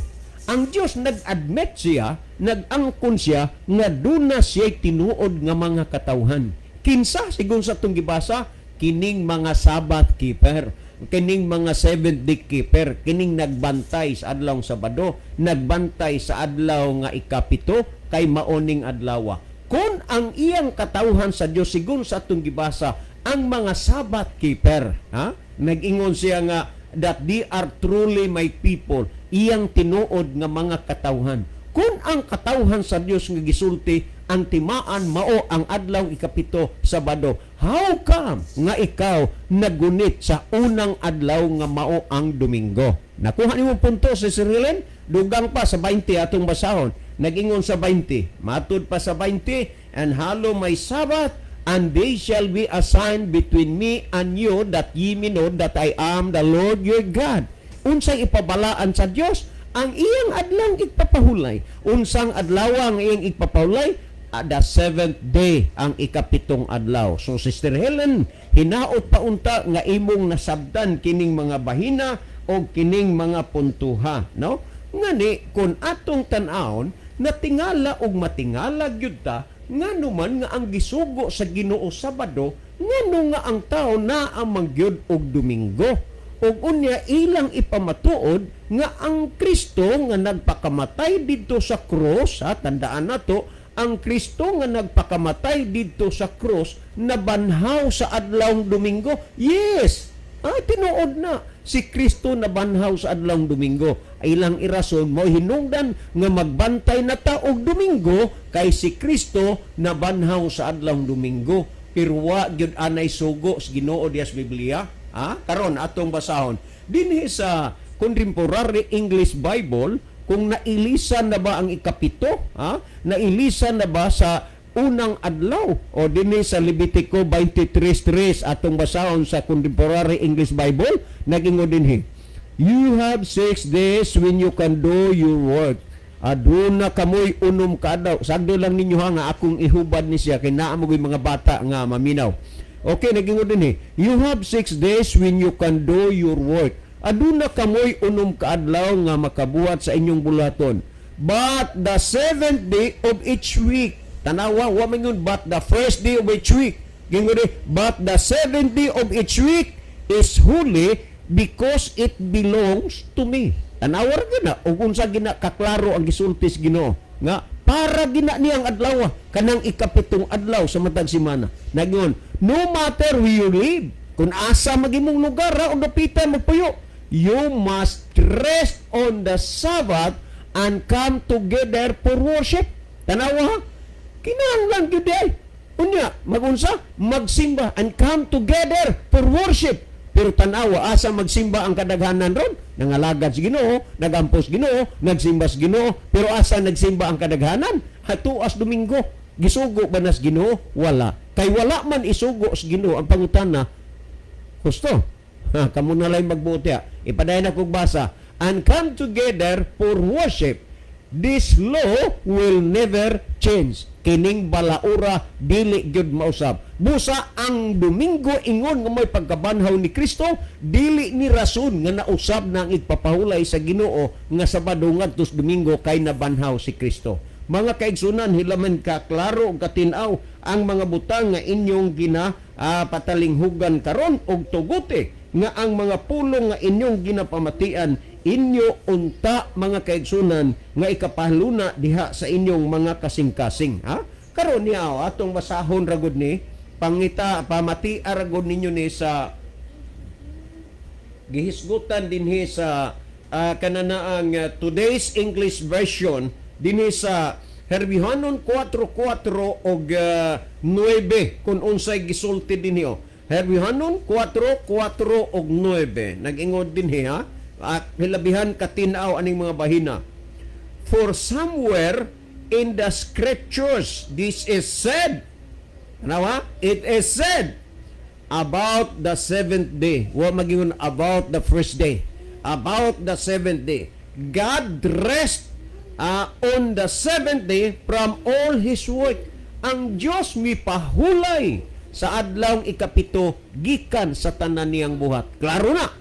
Ang Diyos nag-admit siya, nag-angkon siya nga duna siya tinuod nga mga katawhan. Kinsa? Sigon sa atong gibasa, kining mga Sabbath keeper, kining mga seventh day keeper, kining nagbantay sa adlaw Sabado, nagbantay sa adlaw nga ikapito kay maoning adlawa. Kung ang iyang katawhan sa Dios, sigon sa atong gibasa, ang mga Sabbath keeper, ha? Nag-ingon siya nga "that they are truly my people," iyang tinuod nga mga katawhan. Kung ang katawhan sa Dios nga gisulti ang timaan mao ang adlaw ikapito, Sabado, how come nga ikaw nagunit sa unang adlaw nga mao ang Domingo? Nakuha nimo punto, si Helen? Dugang pa sa 20, atong basahon. Nagingon sa 20, matud pa sa 20, "And hallow my Sabbath, and they shall be a sign between me and you, that ye may know that I am the Lord your God." Unsay ipabalaan sa Dios? Ang iyang adlang igpapahulay. Unsang adlaw ang iyang igpapahulay? The seventh day, ang ikapitong adlaw. So Sister Helen, hinaot pa unta nga imong nasabdan kining mga bahina o kining mga puntuha, no? Ngani kung atong tan-awon, natingala og matingala gyud ta ngano man nga ang gisugo sa Ginoo Sabado, ngano nga ang tao naa man gyud og Domingo? Ug unya ilang ipamatuod nga ang Kristo nga nagpakamatay didto sa krus, ha, tandaan nato, ang Kristo nga nagpakamatay didto sa krus nabanhaw sa adlawng Domingo. Yes. Ah, tinuod na si Kristo nabanhaw sa adlawng Domingo. Ilang irason mo hinungdan nga magbantay na ta og Domingo kay si Kristo nabanhaw sa adlawng Domingo. Pero wa gyud anay sugo sa Ginoo diya sa Biblia. Ha? Karon atong basahon dinhi sa Contemporary English Bible kung nailisan na ba ang ikapito, ha? Nailisan na ba sa unang adlaw? O dinhi sa Levitico 23:3, atong basahon sa Contemporary English Bible, nagingon dinhi, "You have 6 days when you can do your work." Aduna kamoy 6 ka adlaw. Sagdo lang ninyo ha nga akong ihubad ni siya kay naa mo mga bata nga maminaw. Okay, nagingon din eh. You have 6 days when you can do your work. Aduna kamoy 6 ka adlaw nga makabuhat sa inyong buluhaton. But the seventh day of each week. Tanawa, wa man yun, but the first day of each week. Gingon din, but the seventh day of each week is holy because it belongs to me. Tanawa ra gina ug unsa gina kaklaro ang gisulti sa Ginoo nga para gina niyang adlaw, kanang 7 adlaw sa matag semana. Nagingon, no matter where you live, kung asa magimong lugar ra o dapitan magpuyo, you must rest on the Sabbath and come together for worship. Tanawa ha? Kinahanglan gyud ay. Unya, magunsa? Magsimba and come together for worship. Pero tanawa, asa magsimba ang kadaghanan ron? Nangalagad sa Ginoo, nagampos Ginoo, nagsimba sa Ginoo, pero asa nagsimba ang kadaghanan? Hatuas Domingo. Gisugo ba nas Ginoo? Wala. Kay wala man isugo sa Ginoo ang pangutana. Husto. Ha, kamo na lang magbuti ha. Ipadayon ako basa. And come together for worship. This law will never change. Kining balaura dili gyud mausab. Busa ang Domingo ingon nga may pagkabanhaw ni Kristo, dili ni rason nga nausab na ang igpapahulay sa Ginoo nga Sabado ngadto sa Domingo kay nabanhaw si Kristo. Mga kaigsunan, hilaman ka klaro ug katin-aw ang mga butang nga inyong gina patalinghugan karon og tuguti nga ang mga pulong nga inyong ginapamatian, inyo unta, mga kaigsunan, nga ikapahluna diha sa inyong mga kasing-kasing, ha. Karon niya, oh, atong basahon ra gud ni, pangita pamati ra gud ninyo ni sa gihisgutan dinhi sa kananaang Today's English Version dinhi sa Herbihanon 4:4 og 9 kung unsay gisulti dinhi, oh. Herbihanon 4:4 og 9, nag-ingon dinhi ha, at hilabihan katin-aw aning mga bahina. For somewhere in the scriptures this is said. Ano ha? It is said about the seventh day. Wa magingon about the first day. About the seventh day. God rest on the seventh day from all His work. Ang Diyos mipahulay sa adlawng 7 gikan sa tanan niyang buhat. Klaro na.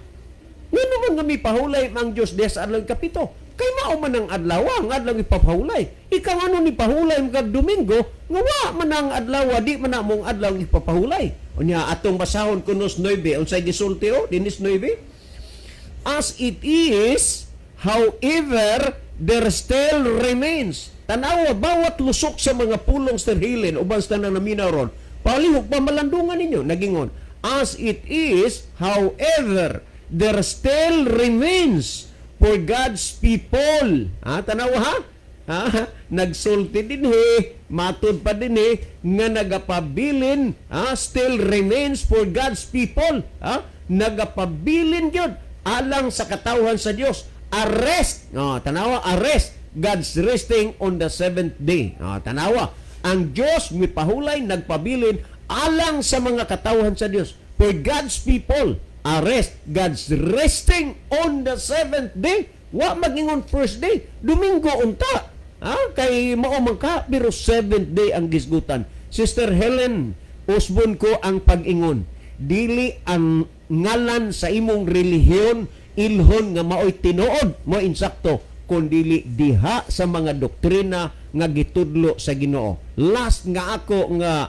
Ngano man nga mipahulay ang Diyos diha sa adlawng 7? Kay mao man ang adlaw, ang adlaw ipapahulay. Ikaw ano ni pahulay kag Domingo, nga wa man ang adlaw, di man na mong adlaw ipapahulay. Unya atong basahon kunos 9, unsay gisulti o dinis 9? As it is, however, there still remains. Tanawa, bawat lusok sa mga pulong, Sir Helen, uban sa tanang naminaw ron, palihog pa malandungan ninyo, nagingon. As it is, however, there still remains for God's people. Ha, tanawa ha? Ha? Nagsulti dinhi, matud pa dinhi nga nagapabilin, ha? Still remains for God's people. Ha? Nagapabilin gyud alang sa katawhan sa Dios. A rest. Oh, tanawa, a rest. God's resting on the seventh day. Oh, tanawa. Ang Dios mipahulay, nagpabilin alang sa mga katawhan sa Dios. For God's people, a rest. God's resting on the seventh day. Wa magingon first day. Domingo unta. Ha? Kay mao man ka, pero seventh day ang gisgutan. Sister Helen, usbon ko ang pag-ingon. Dili ang ngalan sa imong relihiyon ilhon nga maoy tinuod mo insakto, kun dili diha sa mga doktrina nga gitudlo sa Ginoo. Last nga ako nga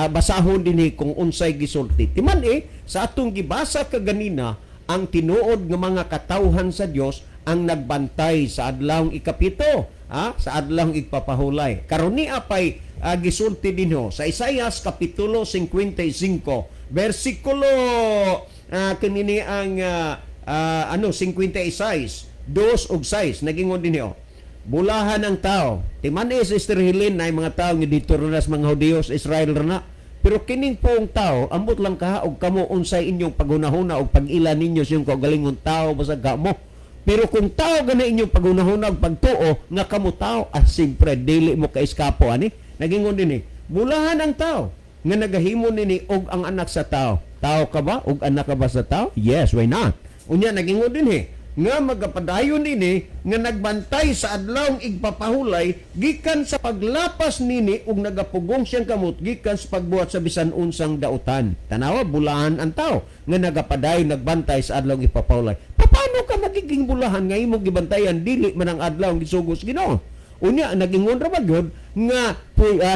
basahon dinhi kung unsay gisulti. Timan eh sa atong gibasa kaganina, ang tinuod nga mga katawhan sa Dios ang nagbantay sa adlawng 7, ha? Sa adlawng igpapahulay. Karon ni apay gisulti dinho sa Isaias kapitulo 55 bersikulo kanini ang ano 56 2 ug 6, nagingon dinho. Bulahan ang tao. Timan eh, Sister Helen, na mga tao nga dito ra sa mga Hudiyo sa Israel ra na. Pero kining poong tao, ambot lang kaha og kamo unsay inyong paghunahuna og pag-ila ninyo sa inyong kaugalingon tao basag kamo. Pero kung tao gana inyong paghunahuna og pagtuo nga kamo tao, siyempre dili mo kaiskapo ani. Nagingon din eh. Bulahan ang tao nga nagahimo nini og ang anak sa tao. Tao ka ba? Og anak ka ba sa tao? Yes, why not? Unya nagingon din eh. Nga magapadayon ini nga nagbantay sa adlawng igpapahulay gikan sa paglapas nini ug nagapugong siyang kamot gikan sa pagbuhat sa bisan unsang dautan. Tanawa, bulahan ang tao nga nagapadayon nagbantay sa adlawng ipapahulay. Paano ka magiging bulahan nga imong gibantayan dili man ang adlaw gisugos Ginoo? Unya nagingon ra ba gyud nga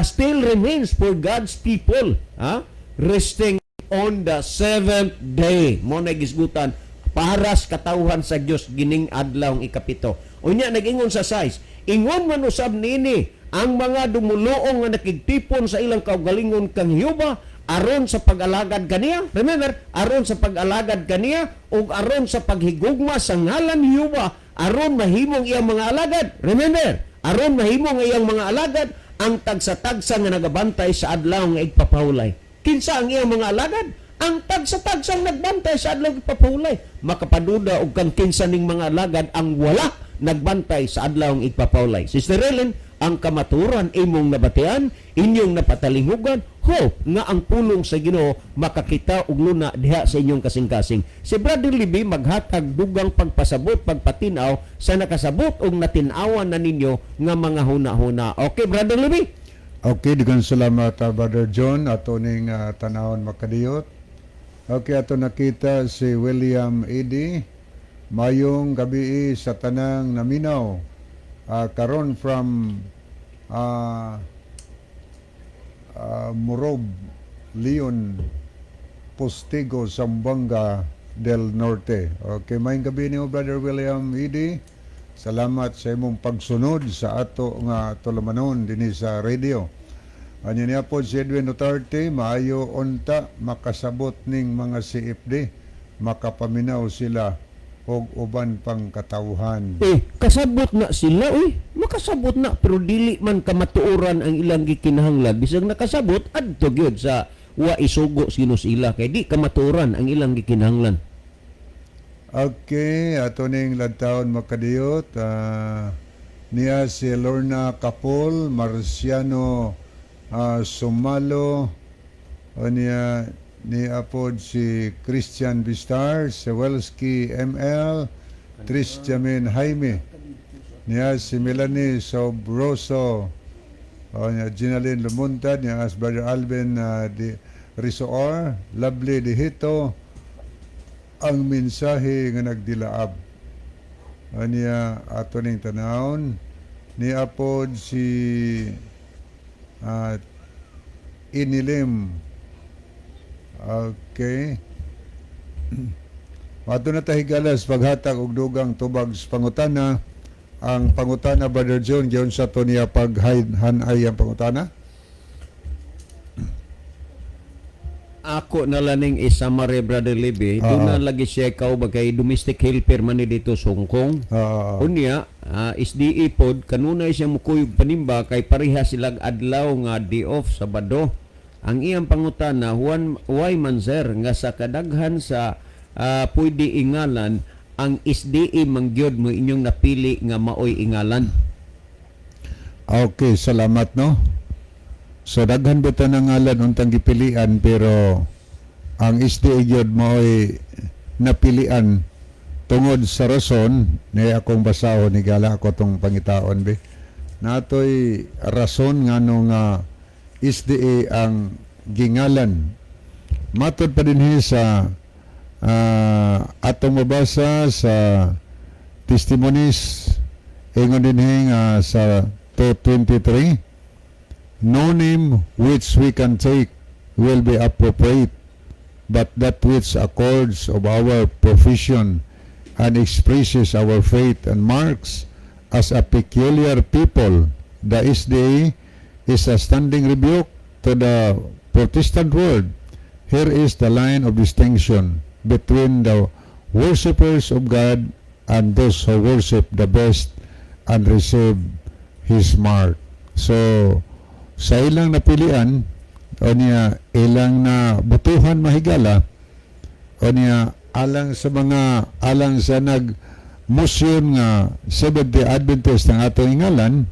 still remains for God's people, ha? Resting on the seventh day. Mo na gisgutan para sa katawhan sa Dios gining adlaw ikapito. Unya nag-ingon sa 6, ingon man usab niini ang mga dumuluong nga nakigtipon sa ilang kaugalingon kang Jehova aron sa pag-alagad kaniya. Remember, aron sa pag-alagad kaniya ug aron sa paghigugma sa ngalan ni Jehova aron mahimong iyang mga alagad. Remember, aron mahimong iyang mga alagad ang tagsa-tagsa nga nagabantay sa adlaw nga igpapahulay. Kinsa ang iyang mga alagad? Ang tagsa-tagsang nagbantay sa adlaw igpapahulay. Makapaduda og kang kinsa ning mga alagad ang wala nagbantay sa adlaw igpapahulay. Sister Ellen, ang kamaturan imong nabatian, inyong napatalinghugan, hope nga ang pulong sa Ginoo makakita og luna diha sa inyong kasing-kasing. Si Brother Libby maghatag dugang pagpasabot, pagpatinaw sa nakasabot og natin-awan na ninyo nga mga huna-huna. Okay, Brother Libby? Okay, daghang salamat, Brother John, ato ning tanawon, makadiyot. Okay, ato nakita si William Eddy. Mayong gabi sa tanang naminaw. Karon from Morob, Leon, Postigo, Zamboanga del Norte. Okay, mayong gabi nimo, Brother William Eddy. Salamat sa imong pagsunod sa ato nga tulumanon dinhi sa radio. Anya niya po si Edwin Duterte, maayo unta makasabot ning mga CFD, makapaminaw sila og uban pang katawhan. Eh, kasabot na sila, uy. Makasabot na, pero dili man kamatuoran ang ilang gikinahanglan. Bisag nakasabot, adto gyud sa wa isugo sino sila kay di kamatuoran ang ilang gikinahanglan. Okay, ato ning lantawon, makadiyot. Niya si Lorna Kapol, Marciano Sumalo, o niya ni apod si Christian Bistar, si Welski ML, Tris Jamin Jaime, niya si Melanie Sobroso, o niya Ginaline Lumuntad, niya as Brother Alvin Di Risoor, Lovely Dihito, ang mensahe nga nagdilaab. Aniya ato ning tanawon ni apod si Inilim. Okay. Ato na tahigalas paghatag og dugang tubag sa pangutana. Ang pangutana, Brother John, giunsa to niya paghanay ang pangutana? Ako na lang ning i-summary, Brother Libby. Oo. Doon na lagi siya ikaw ba kay domestic helper man ni dito sa Hong Kong. Unya, SDE pod kanunay siya mukuyog panimba kay pareha silag adlaw nga day off, Sabado. Ang iyang pangutana, Juan, why man sir nga sa kadaghan sa pwede ingalan ang SDE mangyod mo inyong napili nga maoy ingalan? Okay, salamat, no. So daghan ba ta ng ngalan untang gipilian, pero ang SDA gyud mao'y napilian tungod sa rason ni akong basahon ni gala ako tong pangitaon be. Natoy rason ngano nga SDA ang gingalan. Matod pa dinhi sa atong mabasa sa Testimonies, ingon dinhi nga sa 223, "No name which we can take will be appropriate, but that which accords of our profession and expresses our faith and marks as a peculiar people. The SDA is a standing rebuke to the Protestant world. Here is the line of distinction between the worshippers of God and those who worship the beast and receive his mark." So, sa ilang napilian, o niya ilang na butuhan mahigala, o niya alang sa mga alang sa nag motion nga Seventh-day Adventist ang atong ingalan,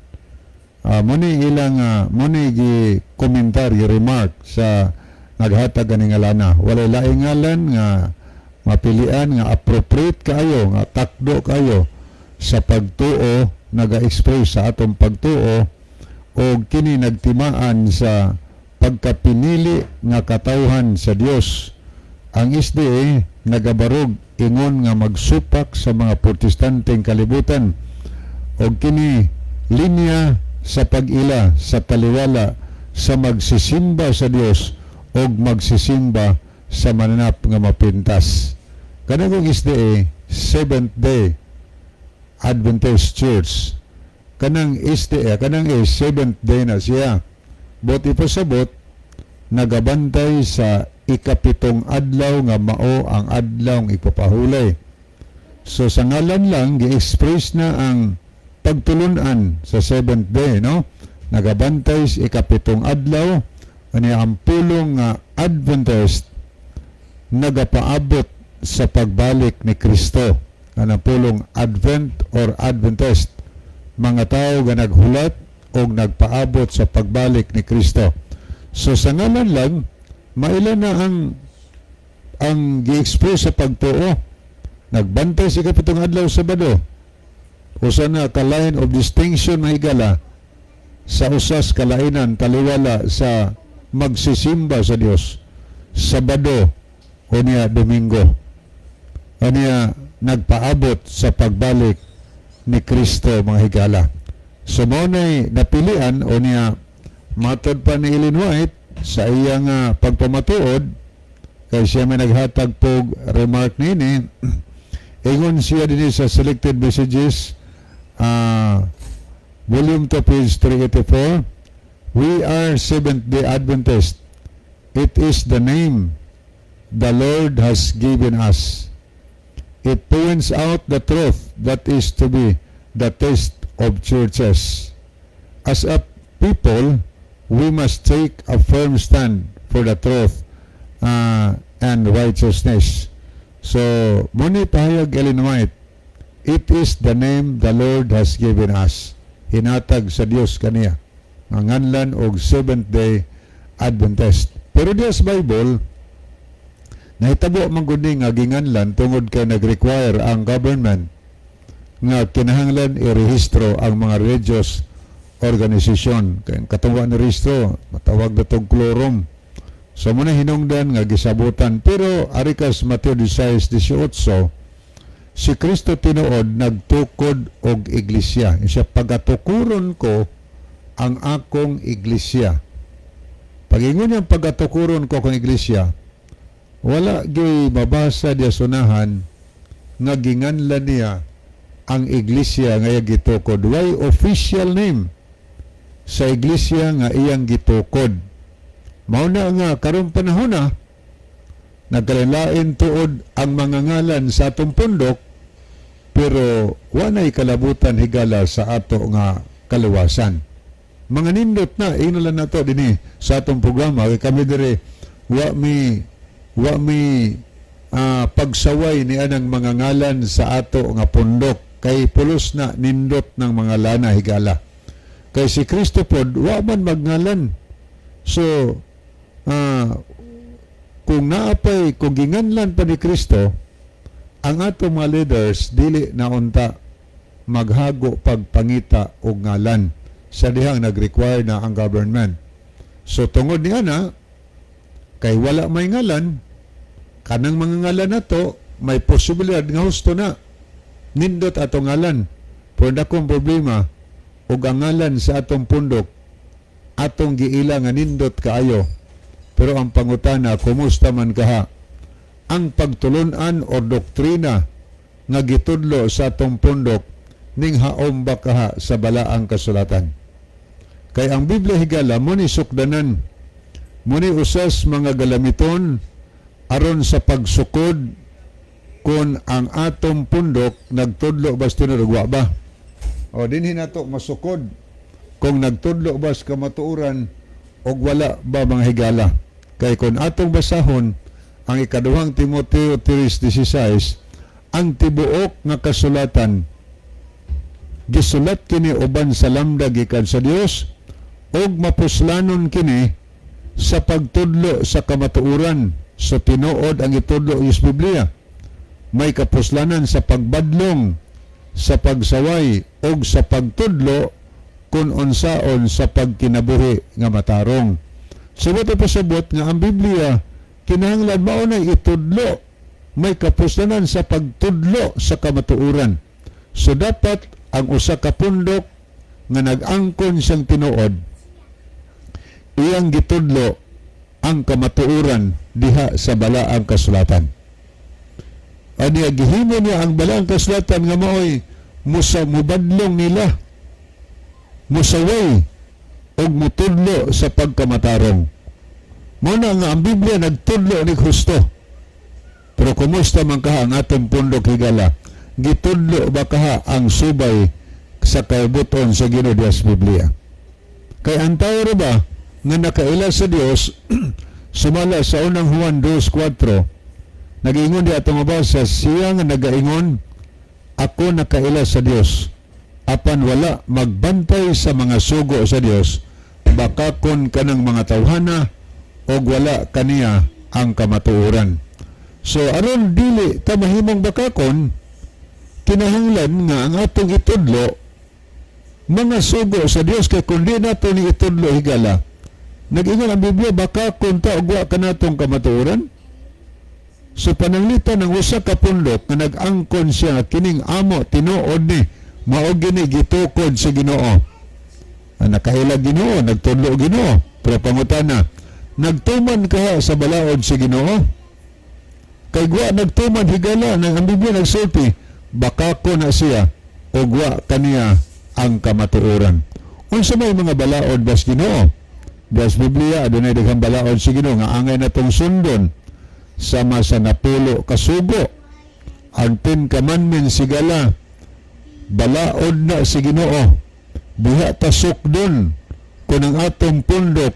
mo ni ilang mo ni gi komentar, gi remark sa naghatag kaning ngalana, walay laing ngalan nga Mapilian nga appropriate kaayo, nga takdo kaayo sa pagtuo, naga-express sa atong pagtuo o kini nagtimaan sa pagkapinili nga katawhan sa Dios. Ang SDA nagabarog ingon nga magsupak sa mga Protestanteng kalibutan og kini linya sa pag-ila sa taliwala sa magsisimba sa Dios og magsisimba sa mananap nga mapintas. Kanang SDA, Seventh Day Adventist Church. Kanang SDA, kanang A, Seventh Day na siya. Buot ipasabot, nagabantay sa ikapitong adlaw nga mao ang adlaw ng ipapahulay. So sa ngalan lang, gi-express na ang pagtulunan sa seventh day, no? Nagabantay sa ikapitong adlaw, ani ang pulong nga Adventist nagapaabot sa pagbalik ni Kristo. Kanang pulong Advent or Adventist, mga tao nga naghulat o nagpaabot sa pagbalik ni Kristo. So sa ngalan lang, maila na ang gi-express sa pagtuo. Nagbantay sa ikapitong adlaw, Sabado. Usa na ka line of distinction, mahigala, sa usas kalainan taliwala sa magsisimba sa Dios, Sabado o niya Domingo. Aniya nagpaabot sa pagbalik ni Kristo, mga higala. So mao nay napilian o niya matod pa ni Ellen White sa iyang pagpamatuod, kay siya may naghatag pog remark nini. Ingon siya dinhi sa Selected Messages, volume 2, page 384, "We are Seventh-day Adventist. It is the name the Lord has given us. It points out the truth that is to be the test of churches. As a people, we must take a firm stand for the truth and righteousness." So, mao ni pahayag Ellen White, it is the name the Lord has given us. Hinatag sa Dios kaniya. Nga nganlan og Seventh Day Adventist. Pero diya sa Bible, nahitabo man gud ni nga ginganlan tungod kay nag-require ang government nga kinahanglan irehistro ang mga religious organization. Kay ang katungwa ni rehistro, matawag na tong quorum. So mao na hinungdan nga gisabutan. Pero ari kas Mateo 16:18, si Kristo tinuod nagtukod og iglesia. Siya, "Pagatukuron ko ang akong iglesia." Pag-ingon niyang "pagatukuron ko akong iglesia," wala gyud mabasa diya sunahan nga ginganlan niya ang iglesia nga iyang gitukod. Way official name sa iglesia nga iyang gitukod. Mao na nga karong panahon na nagkalain tuod ang mga ngalan sa atong pundok, pero wa nay kalabutan, higala, sa ato nga kaluwasan. Mga nindot na ingnon lang nato dinhi sa atong programa kay kami dire wa mi pagsaway ni anang mga ngalan sa ato nga pundok kay pulos na nindot ng mga lana, higala. Kay si Kristo pod wa man magngalan. So kung naapay kung ginganlan pa ni Kristo ang ato mga leaders, dili na unta maghago pagpangita og ngalan sa dihang nag-require na ang government. So tungod ni ana, kay wala may ngalan, kanang mga ngalan nato may posibilidad nga husto na nindot atong ngalan. Pero dakong problema og ang ngalan sa atong pundok atong giila nga nindot kaayo. Pero ang pangutana, kumusta man kaha ang pagtulunan o doktrina nga gitudlo sa atong pundok, ning haom ba kaha sa balaang kasulatan? Kay ang Biblia, higala, mao ni sukdanan, mao ni usas mga galamiton aron sa pagsukod kung ang atong pundok nagtudlo ba sa tinuod, wa ba. O dinhi nato masukod kung nagtudlo ba sa kamatuoran o wala ba, mga higala. Kay kung atong basahon ang ikaduhang Timoteo 3:16, ang tibuok nga kasulatan gisulat kini uban sa lambda gikan sa Dios ug mapuslanon kini sa pagtudlo sa kamatuoran. So tinuod ang itudlo is Biblia. May kapuslanan sa pagbadlong, sa pagsaway og sa pagtudlo kung unsaon sa pagkinabuhi nga matarong. Subot pasabot nga ang Biblia kinahanglan mao na itudlo, may kapuslanan sa pagtudlo sa kamatuoran. So dapat ang usa ka pundok nga nag-angkon siyang tinuod, iyang gitudlo ang kamatuoran diha sa Balaang Kasulatan. Aniya gihimo niya ang Balaang Kasulatan nga maoy musa mubadlong nila, musaway og mutudlo sa pagkamatarong. Mao na nga ang Biblia nagtudlo ni husto. Pero kumusta man kaha ang atong pundok, higala? Gitudlo ba kaha ang subay sa kaibuton sa Ginoo diha sa Biblia? Kay ang tao ra ba nga nakaila sa Dios, sumala sa Unang Juan 2:4, nagingon di atong mabasa, siya nga nagaingon, "Ako nakaila sa Dios," apan wala magbantay sa mga sugo sa Dios, bakakon kanang mga tawhana og wala kaniya ang kamatuoran. So aron dili ta mahimong bakakon, kinahanglan nga ang atong itudlo mga sugo sa Dios, kay kun di nato ni itudlo, higala, nag-ingon ang Biblia, bakakon ta og wa kanatong kamatuoran. So pananglitan ng usa ka pundok nga nag-angkon siya kining amo tinuod ni, mao gini gitukod sa Ginoo. Ang nakaila Ginoo, nagtudlo Ginoo, pero pangutana, nagtuman ka sa balaod sa Ginoo? Kay wa nagtuman, higala, nang ang Biblia nagsulti, bakako na siya ug wa kaniya ang kamatuoran. Unsa may mga balaod bas Ginoo? Bas Biblia adunay daghang balaod sa Ginoo nga angay natong sundon, sama sa 10 ka sugo, ang 10 Commandments, higala, balaod na si Ginoo. Diha ta sukdon kung ang atong pundok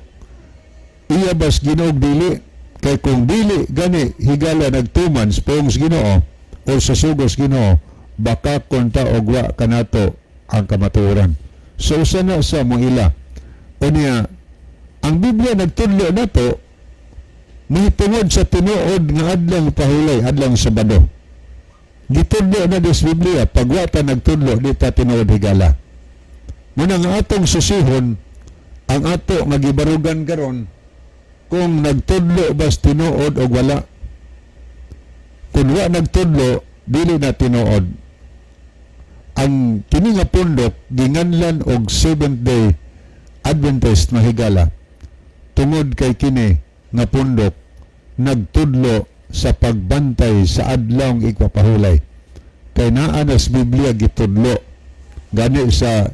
iya bas Ginoo, dili. Kay kung dili gani, higala, nagtuman sa pulong sa Ginoo o sa sugos Ginoo, baka konta og wa kanato ang kamatuoran. So usa na sa moila. Unya ang Biblia nagtudlo nato mahitungod sa tinuod nga adlaw pahulay, Adlawng Sabado. Gitudlo na dis Biblia. Pag wa ta nagtudlo, di ta tinuod, higala. Muna nga atong susihon ang ato nga gibarugan karon kung nagtudlo bas tinuod o wala. Kung wa nagtudlo, dili na tinuod. Ang kini nga pundok ginganlan og Seventh Day Adventist, mahigala, tungod kay kini nga pundok nagtudlo sa pagbantay sa Adlawng Igpapahulay, kay naa na sa Biblia gitudlo gani sa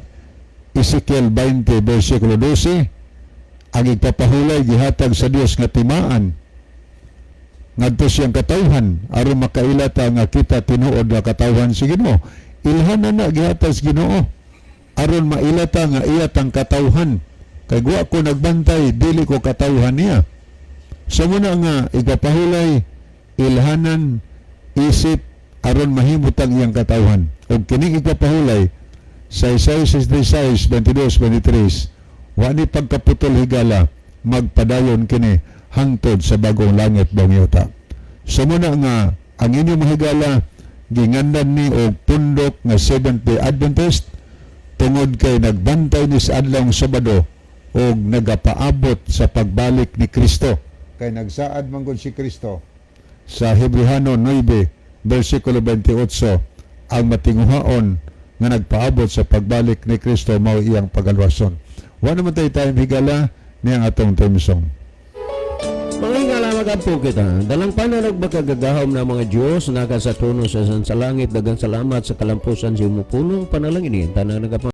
Ezekiel 20 versikulo 12, ang igpapahulay gihatag sa Dios nga timaan ngadto siyang katawhan aron makaila ta nga kita tinuod nga katawhan sa Ginoo. Ilhan na na gihatag sa Ginoo aron maila ta nga iya tang katawhan, kay wa ko nagbantay, dili ko katawhan niya. So muna nga igpapahulay ilhanan isip aron mahimot ang iyang katawhan. Ug kining igpapahulay sa Isaiah 66, 22, 23, wa ni pagkaputol, higala, magpadayon kini hangtod sa bagong langit, bagong yuta. So muna nga ang inyong mahigala gingandan ni og pundok nga Seventh Day Adventist tungod kay nagbantay ni sa Adlawng Sabado og nagapaabot sa pagbalik ni Kristo, kay nagsaad man gud si Kristo sa Hebrehano 9 versikulo 28, ang matinguhaon nga nagpaabot sa pagbalik ni Kristo mao iyang pagalwason. Wa naman tayo time, higala, niya ang atong theme song. Mga higala, magampo kita. Dalang panarag makagagahom na mga Diyos, naka sa trono sa sa langit, daghang salamat sa kalampusan sa imong pulong panalangin. Tanan nagapa